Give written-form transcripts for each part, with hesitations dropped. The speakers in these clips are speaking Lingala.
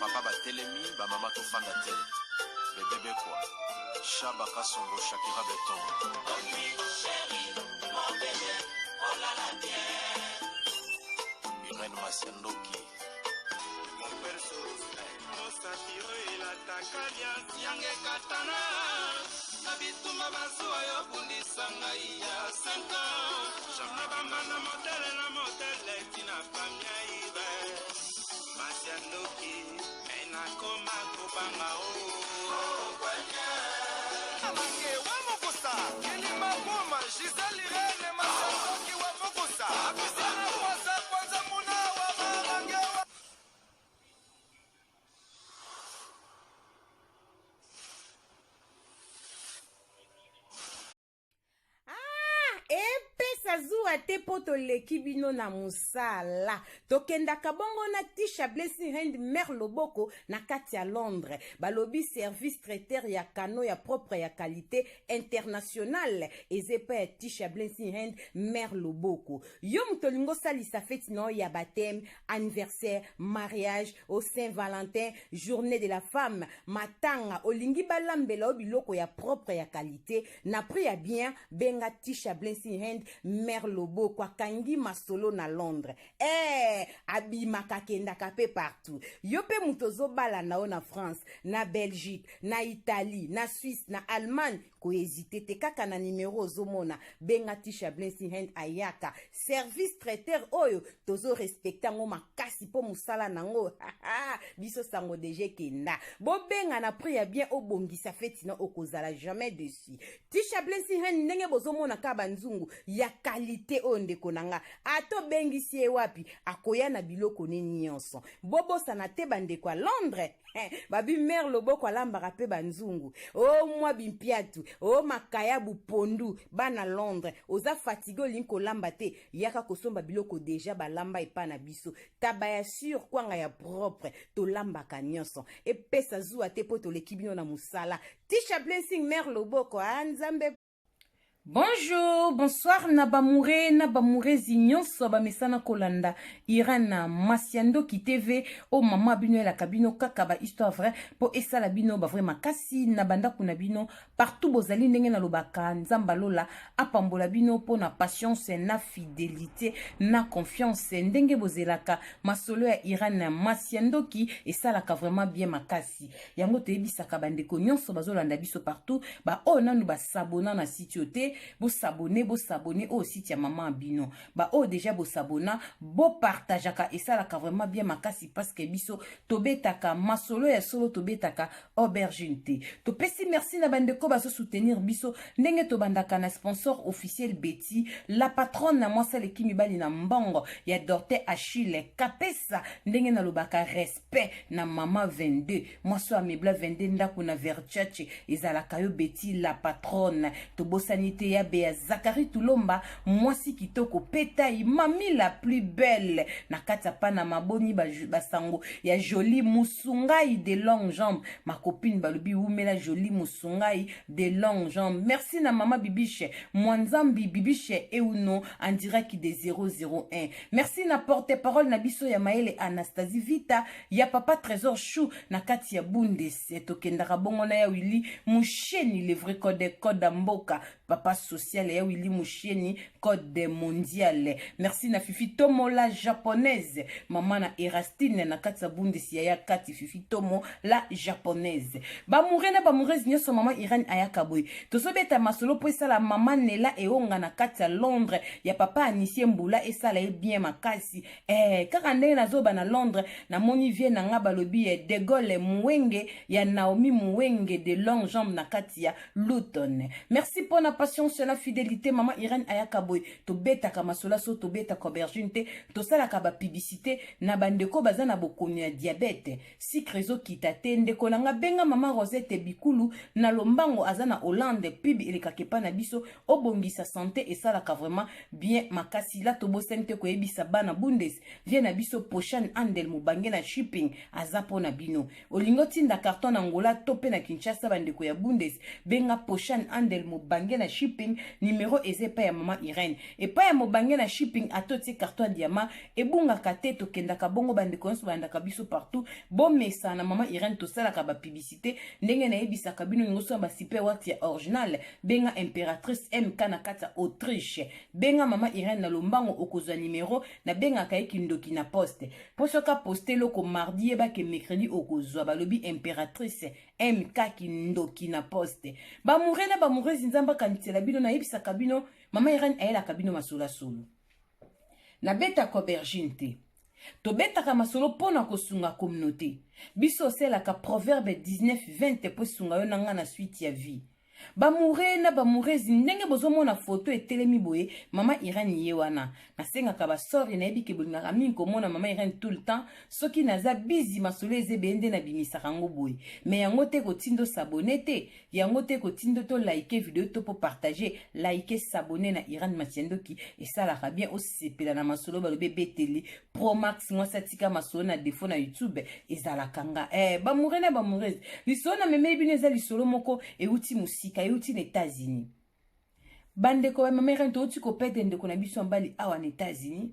Ba papa batelemi, ba mama tofanda te. Bebe Bekwa, Shaba Kasongo, Shakira Beton. Irène Masiandoki. Mosapi oyo elataka liasi yanga ekatana na bitumba bazuwa yo bundisa ngai ya 5 ans na bambanda motele na motele tina famia ibe masi ya ndoki me nakoma kobanga o Mange wa mokosa kilima boma Gisèle Irène Masandoki wa mokosa Apisana kwasa kwanza muna wa marange wa Ah, epesa zuwa te mpo toleki bino na mosala. Tokendaka bongo na Tisha Blessing Hand Mère Loboko na kati ya Londres. Balobi service traiteur ya kano ya propre ya qualité internationale eza epai ya Tisha Blessing Hand Mère Loboko. Yo moto olingi osalisa feti na yo ya baptême, anniversaire, mariage, au Saint-Valentin, journée de la femme, matanga, olingi balambela yo biloko ya propre ya qualité na prix ya bien, benga Tisha Blessing Hand Mère Loboko akangi masolo na Londres. Eh, abimaka akendaka pe partout. Yo pe moto ozobala na yo na France, na Belgique, na Italie, na Suisse, na Allemagne, ko hésiter te kaka na numero ozomona, benga Tisha Blessing Hand ayaka. Service traiteur oyo tozo respecter yango makasi po mosala nango biso sango deja ekenda. Bobenga na prix ya bien obongisa feti na okozala jamais dessus. Tisha Blessing Hand ndenge bozomona kaka banzungu ya qualité oyo ndeko na nga ata obengisi ye wapi akoya na biloko ne nyonso. Bobosana te bandeko ya Londres babi mère Loboko alambaka pe banzungu o mwa bimpiatu o makayabu pondu. Bana Londres oza fatigue olingi kolamba te, yaka kosomba biloko deja balamba epa na biso. Taba ya sur kwanga ya propre tolambaka nyonso. Epesa zuwa te po toleki bino na mosala. Tisha Blessing Mère Loboko a Nzambe. Bonjour, bonsoir na bamoure na bamourezi nyonso bamesana kolanda Irène Masiandoki TV o mama bino elaka bino kaka ba histoire vraie po esala bino ba vrai makasi na bandako na bino partout bozali ndenge nalobaka Nzambe alola apambola bino po na patience na fidélité na confiance ndenge bozelaka masolo ya Irène Masiandoki esalaka vraiment bien makasi. Yango toyebisaka bandeko nyonso bazolanda biso partout ba oyo nanu basabona na site oyo te, bosabone, bosabone oyo site ya mama bino. Ba oyo deja bosabona, bopartageaka esalaka vraiment bien makasi parce que biso tobetaka masolo ya solo, tobetaka aubergine te. Topesi merci na bandeko bazo soutenir biso ndenge tobandaka na sponsor officiel Betty, la patronne na mwasi aleki mibali na mbongo ya Dorte Achille Kapesa, ndenge nalobaka respect na mama 22 mwasi oyo amebla 22 ndako na Versace ezalaka yo Betty la patronne. Tobosani te ya Bea Zakari Tulomba mwasi kitoko petai mami la plus belle na kati ya pana maboni basango ya Jolie Musungai de longue jambe. Ma copine balobi wumela Jolie Musungai de longue jambe. Merci na mama Bibiche Mwanzambi Bibiche Euno en direct de 001. Merci na porte-parole na biso ya mayele Anastasie Vita ya papa Trésor Chou na kati ya Bundes. Tokendaka bongo na ya Willy Musheni le vrai code code mboka papa social ya Willy Musheni code mondial. Merci na Fifi Tomo la japonaise mama na Erastine na kati ya Bundes ya ya kati Fifi Tomo la japonaise. Ba moure na ba mourese nyonso mama Irène ayaka boye. Tozobeta masolo po esala mama Nela Eonga na kati ya Londres ya papa Anisie Mbula esala ye bien makasi. Kaka ndenge nazoba na Londres namoni vie na nga balobi ye De Gaulle Muwenge ya Naomi Muwenge de longue jambe na kati ya Luton. Merci pona patience na fidélité mama Irène ayaka boye. Tobetaka masolo so tobetaka aubergine te, tosalaka ba publicité na bandeko baza na bokono ya diabète. Sucre ezokita te ndeko na nga benga mama Rosette Bikulu na lombango aza na Hollande pub elekaka epa na biso obongisa santé esalaka vraiment bien makasi. La tobosani te koyebisa bana Bundes vie na biso Poshan Andel mobange na shipping aza po na bino. Olingi otinda carton na Angola to pe na Kinshasa bandeko ya Bundes benga Poshan Andel mobange na shipping. shipping, numero eza epai ya mama Irene, epai ya mobange na shipping. Ata otie carton ya diama, ebungaka te. Tokendaka bongo, bandeko nyonso balandaka biso partout, bomesana na mama Irene. Tosalaka bapublicité ndenge nayebisaka bino ningo. So ya basuper wax ya original, benga Impératrice MK na kati ya Autriche. Benga mama Irene na lombango, okozwa numero. Nabengaka ye kindoki na poste, mpo soki aposte eloko mardi, yebake mercredi okozwa. Balobi Impératrice MK, kindoki na poste. Bamoureux na bamoureuses, Nzambe akanisela bino. Nayebisaka bino, mama Irene ayelaka bino masolo solo. Nabetaka aubergine te, tobetaka masolo mpo na kosunga communauté. Biso osalaka Proverbe 19 20 mpo esunga yo na nga na suite ya vie. Bamoureux na bamoureuses, ndenge bozomona foto etelemi boye, mama Irene ye wana. Nasengaka basorry, nayebi ke bolingaka mingi komona mama Irene tout le temps. Soki naza busy, masolo eza ebele nde nabimisaka yango boye. Me yango te kotinda os'abonner te, yango te kotinda to like video to mpo partage. Like, s'abonner na Irene Matiendoki, esalaka bien, osepela na masolo. Balobi ebeteli Promax, mwasi atika masolo na défaut na YouTube ezalaka nga. Bamoureux na bamoureuses, lisolo na memeli bino eza lisolo moko euti mosika, euti na États-Unis. Bandeko ba mama Irene, touti kopete ndeko na biso ya mobali awa na États-Unis,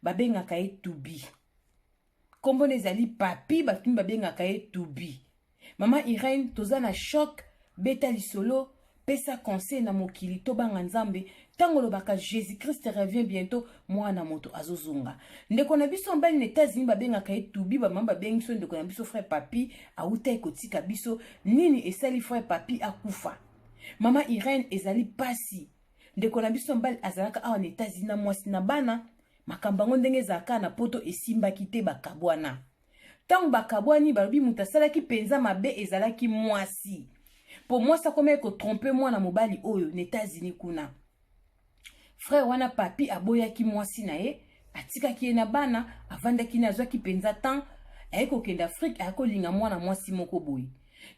babengaka ye Tubi. Nkombo na ezali Papi, bato mingi babengaka ye Tubi. Mama Irene, toza na choc. Beta lisolo, pesa conseil na mokili, tobanga Nzambe. Ntango olobaka Jésus Christ revient bientôt, mwana moto azozonga. Ndeko na biso mobali na États-Unis, babengaka ye Tubi, bamama babengi biso ndeko na biso frère Papi, awuta kotika biso. Nini esali frère Papi akufa? Mama Irene, ezali pasi. Ndeko na biso mobali azalaka awa na États-Unis na mwasi na bana. Makambo yango ndenge ezalaka na Poto, esimbaki te, bakabwana. Ntango bakabwani, balobi moto asalaki mpenza mabe ezalaki mwasi, mpo mwasi akomaki kotromper mwana mobali oyo na États-Unis kuna. Frère wana Papi aboyaki mwasi na ye, atikaki ye na bana, avandaki ne, azwaki mpenza temps, aye kokende Afrique, aye kolinga mwana mwasi moko boye.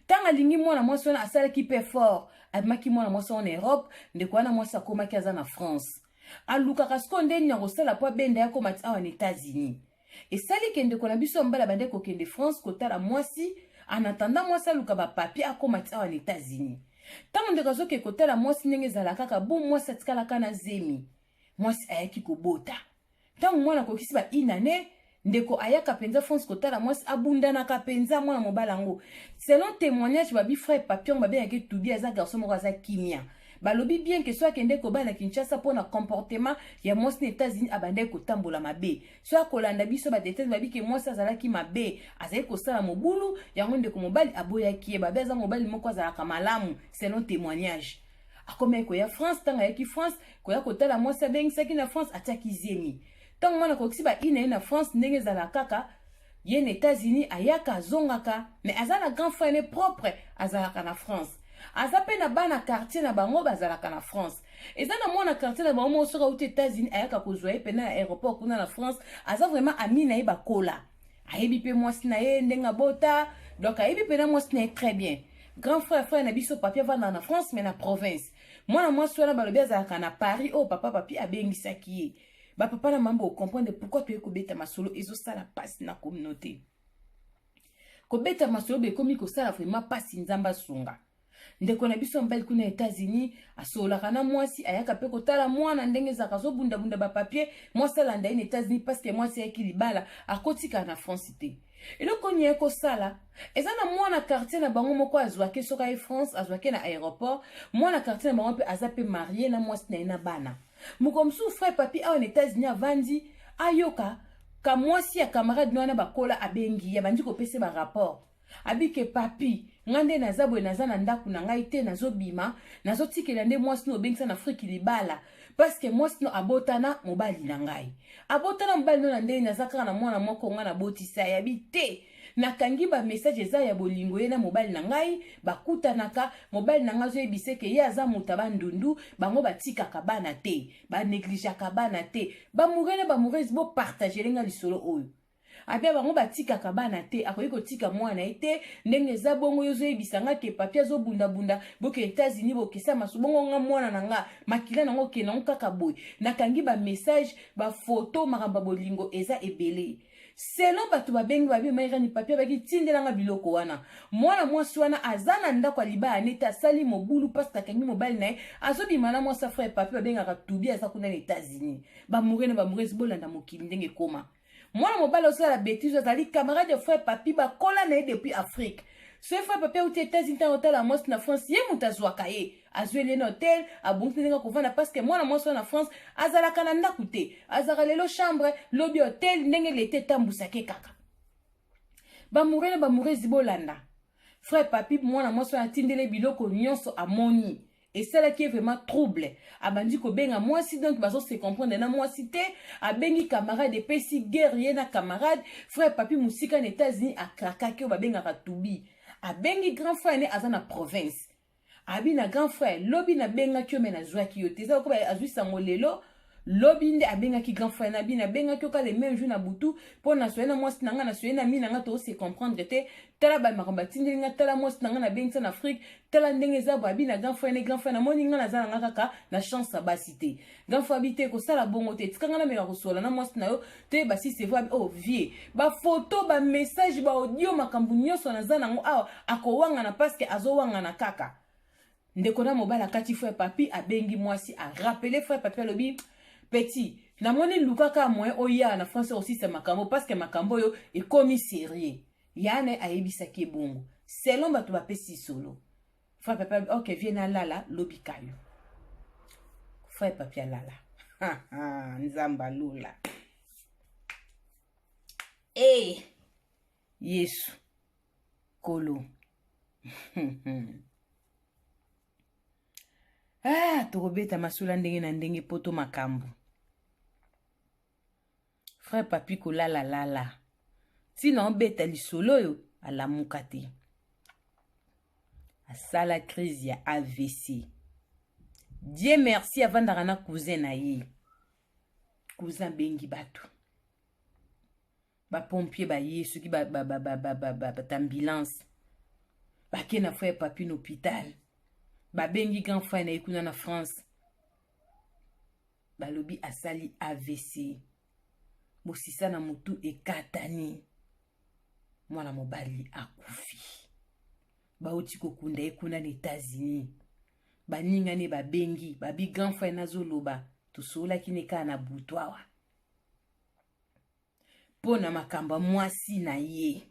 Ntango alingi mwana mwasi wana, asalaki mpe fort, abimaki mwana mwasi wana na Europe. Ndeko wana mwasi akomaki aza na France, alukaka sikoyo ndeni ya kosala mpo abenda ya koma ti awa na États-Unis. Esali ke ndeko na biso ya mobali abande kokende France kotala mwasi, en attendant mwasi aluka bapapier akóma ti awa na États-Unis. Ntango ndeko azokende kotala mwasi, ndenge ezala kaka bo, mwasi atikalaka na zemi. Mwasi ayaki kobota. Ntango mwana akokisi ba inane, ndeko ayaka mpenza France kotala mwasi, abundanaka mpenza mwana mobali yango. Selon témoignage, babi frère Papion, babengaki Tubi, aza garçon moko aza kimia. Balobi bien ke so akende kobala na Kinshasa, mpona comportement ya mwasi na États-Unis, abandaki kotambola mabe. So akolanda biso badétails, babi ke mwasi azalaki mabe, azali kosala mobulu. Yango ndeko mobali aboyaki ye. Babi aza mobali moko azalaka malamu, selon témoignage. Akomaki koya France. Ntango ayaki France koya kotala mwasi abengisaki na France, atiaki zemi. Ntango mwana akokisi ba ina ye na France, ndenge ezala kaka, ye na États-Unis ayaka, azongaka, mais aza na grand frère ne propre azalaka na France, aza mpe na bana quartier na bango bazalaka na France. Eza na mwana quartier na bango moko, soki auti États-Unis, ayaka kozwa ye pena na aéroport kuna na France. Aza vraiment ami na ye, bakola, ayebi mpe mwasi na ye ndenge abota, donc ayebi mpena mwasi na ye très bien. Grand frère, frère na biso Papi, avandaka na France, mais na province. Mwana mwasi wana, balobi azalaka na Paris, oyo papa Papi abengisaki ye. Bapapa na mama, ocomprendre pourquoi toye kobeta masolo. Ezosala mpasi na communauté kobeta masolo, bekomi kosala vraiment mpasi. Nzambe asunga. Ndeko na biso mobali kuna États-Unis asololaka na mwasi, ayaka mpe kotala mwana. Ndenge ezalaka, azobundabunda bapapier, mwasi alanda ye na États-Unis, parce que mwasi ayaki libala, akotikala na France te. Eloko nini aye kosala? Eza na mwana quartier na bango moko azwaki, soki aye France, azwaki na aéroport. Mwana quartier na bango mpe aza mpe marié na mwasi na ye na bana. Moko mosusu, frère Papi awa na États-Unis avandi, ayoka ka mwasi ya camarade wana bakola abengi ye, abandi kopesa barapport. Abike Papi, nga nde naza boye, naza na ndako na ngai te, nazobima, nazotikela nde mwasi no obengisa na Afrique libala, parce que mwasi no abotana mobali na ngai, abotana mobali no na ndenge naza kaka na mwana moko ngai nabotisa. Yabi te, nakangi bamessage eza ya bolingo, ye na mobali na ngai bakutanaka. Mobali na ngai azoyebisa eke ye aza moto bandundu, bango batikaka bana te, banégligeaka bana te. Bamoureux na bamoureuse, bopartager nga lisolo oyo. Abia bango batikaka bana te, akoki kotika mwana ye te. Ndenge eza bongo, yo ozoyebisa nga ke papi azobundabunda, boke États-Unis, bokesa maso bongo, nga mwana na nga makila nango okende yango kaka boye. Nakangi bamessage, bafoto, makambo ya bolingo eza ebele. Selon bato babengi babi mairani, papi abaki tindelanga biloko wana. Mwana mwasi wana aza na ndako ya libaya nete asali mobulu parce akangi mobali na ye azobima na mwasi ya frère papi, babengaka Tubi, aza kuna na États-Unis. Bamoure na bamourese, bolanda mokili ndenge ekoma. Mwana mobali osala bétise azali camarade ya frère papi, bakola na ye depuis Afrique. So frère papi auti États-Unis, ntango otala mwasi na France, ye moto azwaka ye, azweli ye na hotel, abongisi ndenge akovanda, parce que mwana mwasi wana na France azalaka na ndako te, azalaka lelo chambre, lobi hotel, ndenge lete etambusake kaka. Bamoure na bamourese, bolanda frère papi. Mwana mwasi wana atindeli biloko nyonso, amoni esalaki ye vraiment trouble, abandi kobenga mwasi, donc bazose comprendre na mwasi te. Abengi camarade, epesi guerre ye na camarade. Frère papi mosika na États-Unis akrakaki, oyo babengaka Tubi. Abengi grand frère ne aza na province, abi na grand frère: "Lobi nabengaki yo, me nazwaki yo te." Eza lokola azwi sango lelo, lobi nde abengaki grand frère na bino: "Abengaki yo ka le même jour na butu mpo nasoye na mwasi na nga, nasoye na mi na nga, tose comprendre te. Tala bamakambo atindeli nga, tala mwasi na nga nabengisa na Afrique, tala ndenge eza boye." Abi na grand frère ne: "Grand frère, namoni nga naza na nga kaka na chance ya basi te." Grand frère abi: "Te, kosala bongo te, tika nga nameka kosola na mwasi na yo toyeba si c'est vrai." Abi: "Oh vie, bafoto, bamessage, baaudio, makambo nyonso naza nango awa." Akowangana parce que azowangana kaka. Ndeko na mobali akati frère papi, abengi mwasi, arappeler frère papi, alobi: "Petit, namoni lukaka moyen oya na France osisa makambo, parce que makambo oyo ekomi sérieux." Yana ayebisaki ebongo selon bato bapesi solo. Frère papi: "Ok vie, nalala, lobi kayo." Frère papi alala, Nzambe alula e hey, Yesu kolo. Ah, tokobeta masula ndenge na ndenge po to makambo. Frère papi kolalalala ntina obeta lisolo oyo, alamuka te, asala crise ya AVC. Dieu merci, avandaka na cousin na ye. Cousin abengi bato, bapompier baye, soki bato ambulance bake na frère papi na hôpital. Babengi grand frère na ye kuna na France, balobi asali AVC, mosisa na motu ekatani, mwana mobali akufi. Bauti kokunda ye kuna na États-Unis. Baningani babengi, babi: "Grand frère nazoloba, tosololaki ne kaka na butu awa mpo na makambo ya mwasi na ye."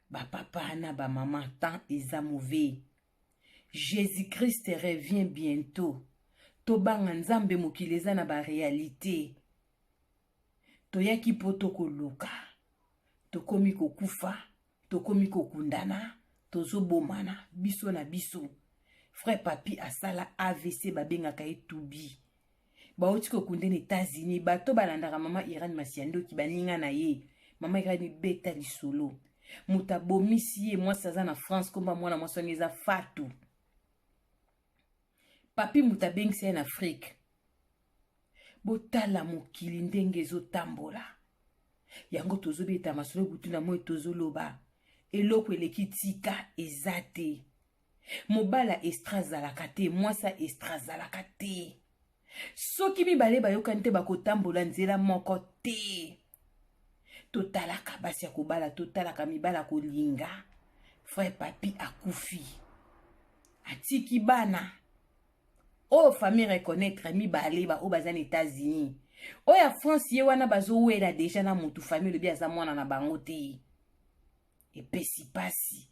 Bapapa na bamama, temps eza mauvais. Jésus Christ revient bientôt. Tobanga Nzambe, mokili eza na baréalité. Toyaki mpo tokoluka, tokomi kokufa, tokomi kokundana, tozobomana biso na biso. Frère papi asala AVC, babengaka ye Tubi, bauti kokunda na États-Unis. Bato balandaka mama Irane Masiandoki, baninga na ye, mama Irane beta lisolo. Moto abomisi ye, mwasi aza na France, komba mwana mwasi wana eza Fatu. Papi moto abengisi ye na Afrique. Botala mokili ndenge ezotambola. Yango tozobeta masolo butu na moi, tozoloba eloko eleki tika eza te. Mobala extra azalaka te, mwasi extra azalaka te. Soki mibale bayokani te, bakotambola nzela moko te. Totalaka basi ya kobala, totalaka mibala ya kolinga. Frère papi akufi, atiki bana oyo famille reconnaître mibale, baoyo baza na États-Unis. Oyo ya France ye wana bazowela déjà na motu, famille elobi aza mwana na bango te. Epesi pasi.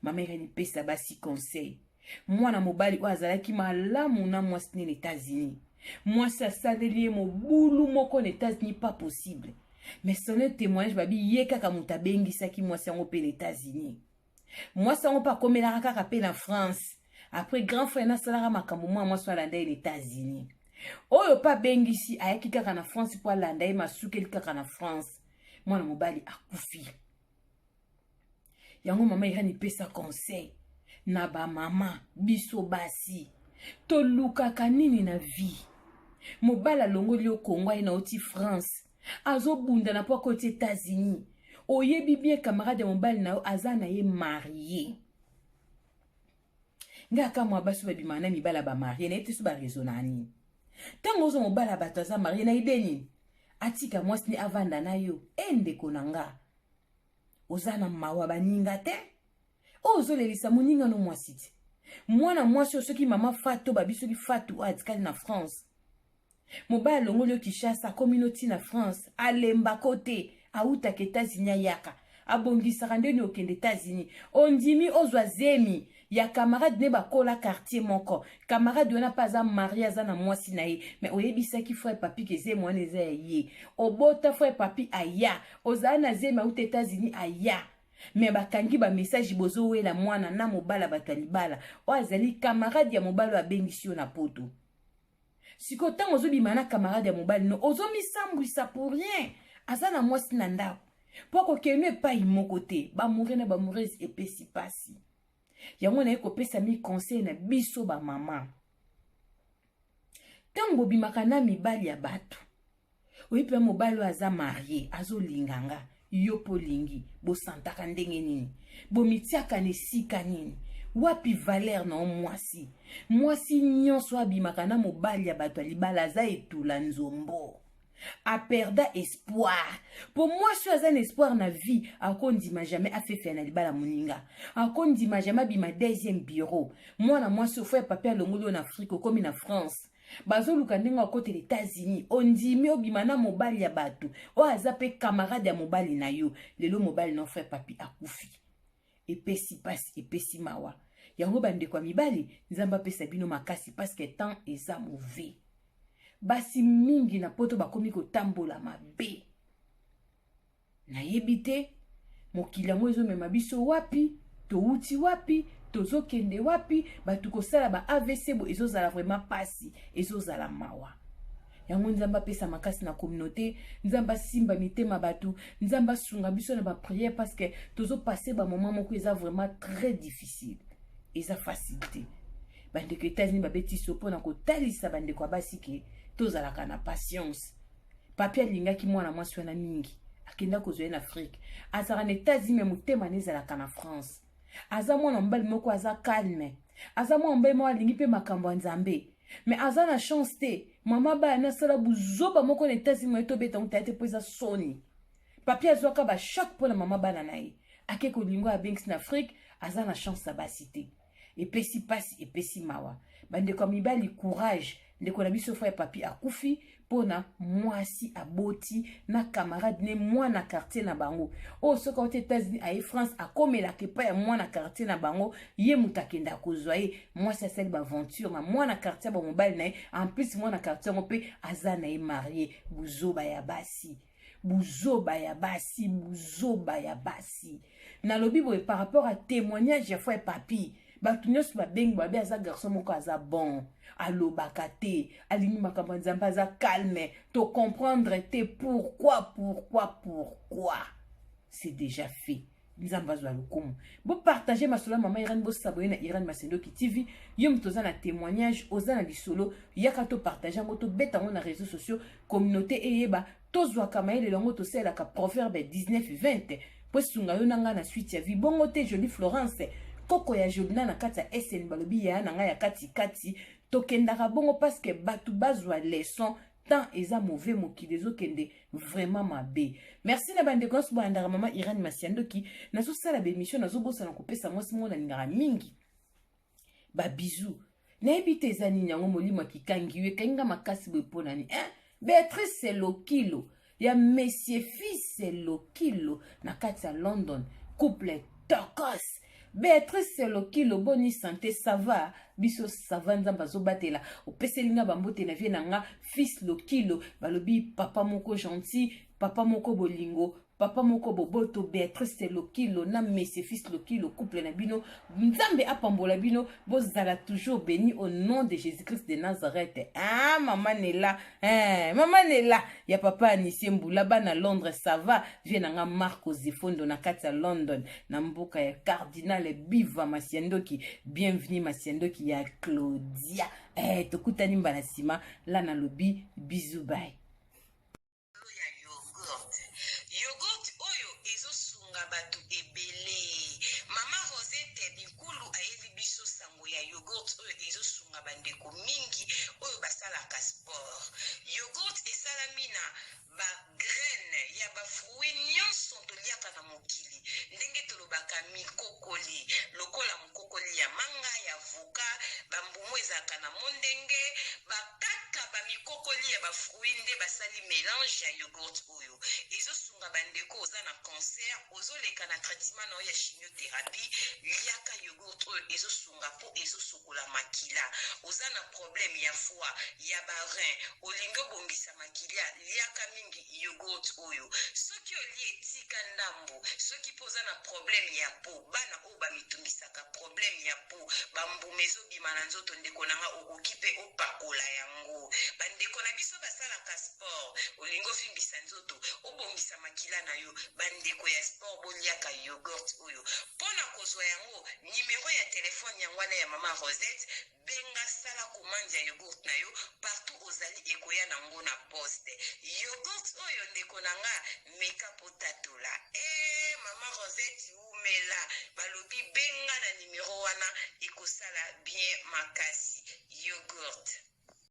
Mama Irene epesa basi conseil. Mwana mobali oyo azalaki malamu na mwasi ne na États-Unis, mwasi asaleli ye mobulu moko na États-Unis, pas possible. Mais selon témoignage, babi ye kaka moto abengisaki mwasi yango mpe na États-Unis. Mwasi yango mpe akomelaka kaka mpe na France. Après, grand frère nasalaka makambo, mwana mwasi oyo alanda ye na États-Unis. Oyo mpe abengisi, ayaki kaka na France mpo alanda ye, masukeli kaka na France, mwana mobali akufi. Yango mama Irene epesa conseil na bamama: biso basi tolukaka nini na vie? Mobali alongoli yo Kongo, aye na oti France. Azobundana mpo akoti États-Unis. Oyebi bien camarade ya mobali na yo aza na ye marie. Nga akamwa basi babimaka na mibala ba marie na ye te so ba raisonna nini? Ntango ozwa mobali ya bato aza marie na ide nini? Atika mwasi ne avanda na yo. E ndeko na nga, oza na mawa baninga te? Oyo ozolelisa moninga no mwasi te. Mwana mwasi oyo soki mama Fatou babi soki Fatou oyo atikali na France. Mobali alongoli yo Kinshasa akomi no ti na France, alembako te, awutaka États-Unis ayaka. Abongisaka ndeni okende États-Unis. Ondimi ozwa zemi ya camarade ne bakola quartier moko. Camarade wana pa aza marié aza na mwasi na ye, mais oyebisaki frère Papi ke zemi wana eza ya ye. Obota frère Papi aya, ozala na zemi auta États-Unis aya. Mais bakangi ba message bozowela mwana na mobala bato ya libala. Oyo azali camarade ya mobali oyo abengisi yo na poto. Sikoyo ntango ozobima na camarade ya mobali no ozomisambwisa pour rien. Aza na mwasi na ndako mpo akokende epai moko te. Bamoure na bamourese epesi pasi. Yango naye kopesa mi conseil na biso ba mama. Ntango bobimaka na mibali ya bato, oyebi mpe mobali oyo aza marie azolinga nga, yo mpo olingi, bosantaka ndenge nini? Bomitiaka na esika nini? Wapi valeur na yo mwasi? Mwasi nyonso abimaka na mobali ya bato ya libala aza etula nzombo. Aperda espoir. Po mwasi oyo aza na espoir na vie, akondima jamais afefea na libala moninga. Akondima jamais abima deuxième bureau. Mwana mwasi oyo frère papi alongoli yo na Afrique, okomi na France. Bazoluka ndenge akotela États-Unis, ondimi obima na mobali ya bato oyo aza pe camarade ya mobali na yo. Lelo mobali na frère papi akufi. Epesi pasi, epesi mawa. Yango bandeko ya mibali, Nzambe apesa bino makasi parce que temps eza mauvais. Basi mingi na poto bakomi kotambola mabe. Nayebi te mokili yango ezomema biso wapi, towuti wapi, tozokende wapi, bato kosala ba AVC bo ezozala vraiment pasi, ezozala mawa. Yango Nzambe apesa makasi na communauté, Nzambe asimba mitema bato, Nzambe asunga biso na ba prière parce que tozo passer ba moment moko eza vraiment très difficile. Eza facile te. Bandeko États-Unis babeti so mpona kotalisa bandeko ya basi ke tozalaka na patience. Papi alingaki mwana mwasi wana mingi, akenda kozwa ye na Afrique. Azalaka na États-Unis mais motema na ezalaka na France. Aza mwana mobali moko aza calme. Aza mwana mobali moko alingi mpe makambo ya Nzambe. Mais aza na chance te. Mama baya nasala buzoba moko na États-Unis moye tobeta ngo te po eza soni. Papi azwaka ba choc mpona mama bana na ye. Ake kolingo abengisi na Afrique, aza na chance ya basi te. Epesi pasi, epesi mawa. Bandeko ya mibali courage. Ndeko na biso frère Papi akufi mpona mwasi aboti na camarade ne mwana quartier na bango. Oyo soki auti États-Unis aye France akomelaka epai ya mwana quartier na bango, ye moto akenda kozwa ye. Mwasi asali ba aventure na mwana quartier ba mobali na ye, en plus mwana quartier yango mpe aza na ye marié. Buzoba ya basi. Buzoba ya basi, buzoba ya basi. Nalobi boye par rapport à témoignage ya frère Papi. Bato nyonso babengi babe aza garçon moko aza bon, alobaka te, alingi makambo ya Nzambe, aza calme. To comprendre te pourquoi, pourquoi, pourquoi. C'est déjà fait. Nzambe azwa lokumu. Bo partager masolo ya mama Irène, bo s'abonner na Irène Masendoki TV. Yo moto oza na témoignage, oza na lisolo, yaka to partager yango, to beta yango na réseaux sociaux, communauté eyeba, tozwaka mayele yango tosalelaka proverbe 19 20 po esunga yo na ngai na suite ya vie. Bongo te Jolie Florence, koko ya Jolina na kati ya SN balobi yaya na ngai ya kati kati, tokendaka bongo parce que bato bazwa leçon. Temps eza mauvais, mokili ezokende vraiment mabe. Merci na bandeko nyonso bolandaka mama Irène Masiandoki. Nazosala ba émission, nazobosana kopesa mwasi moko nalingaka mingi ba bisous. Nayebi te eza nini yango molimo akikangi yo, ekangi nga makasi boye mpo nani, hein? Béatrice Lokilo ya Monsieur Fils Lokilo na kati ya London, couple tokos. Béatrice Lokilo, boni santé, ça va? Biso ça va, Nzambe azobatela. Opeseli nga bambote na vie na nga Fils Lokilo, balobi papa moko gentil, papa moko bolingo, papa moko boboto. Béatrice Lokilo na Monsieur Fils Lokilo, couple na bino, Nzambe apambola bino, bozala toujours béni au nom de Jésus-Christ de Nazareth. Ah, mama Nela, eh, mama Nela ya papa Anisie Mbula, bana Londres, ça va? Vie na nga Marco Zifondo na kati ya London, na mboka ya Cardinal Biva Masiandoki. Bienvenue Masiandoki ya Claudia. Eh, tokutani mbala sima, la na lobi, bisous bye. yogourt oyo ezosunga bandeko oza na cancer, ozoleka na traitement na yo ya chimiothérapie, liaka yogourt oyo, ezosunga mpo ezosokola makila. Oza na problème ya foie, ya ba rein, olingi obongisa makila, liaka mingi yogourt oyo. Soki olie, etika ndambo. Soki mpo oza na problème ya peau, bana oyo bamitungisaka, problème ya peau, bambuma ezobima na nzoto, ndeko na nga, okoki mpe opakola yango. Bandeko na biso basalaka sport, olingi ovimbisa nzoto, obongisa makila na yo, bandeko ya sport, boliaka yogourt oyo. Mpo na kozwa yango, nimero ya telefone yango wana ya Mama Rosette. Benga, sala commande ya yogourt na yo partout ozali, ekoya nango na poste. Yogourt oyo, ndeko na nga, meka po tatola. E Mama Rosette, umela. Balobi benga na nimero wana, ekosala bien makasi.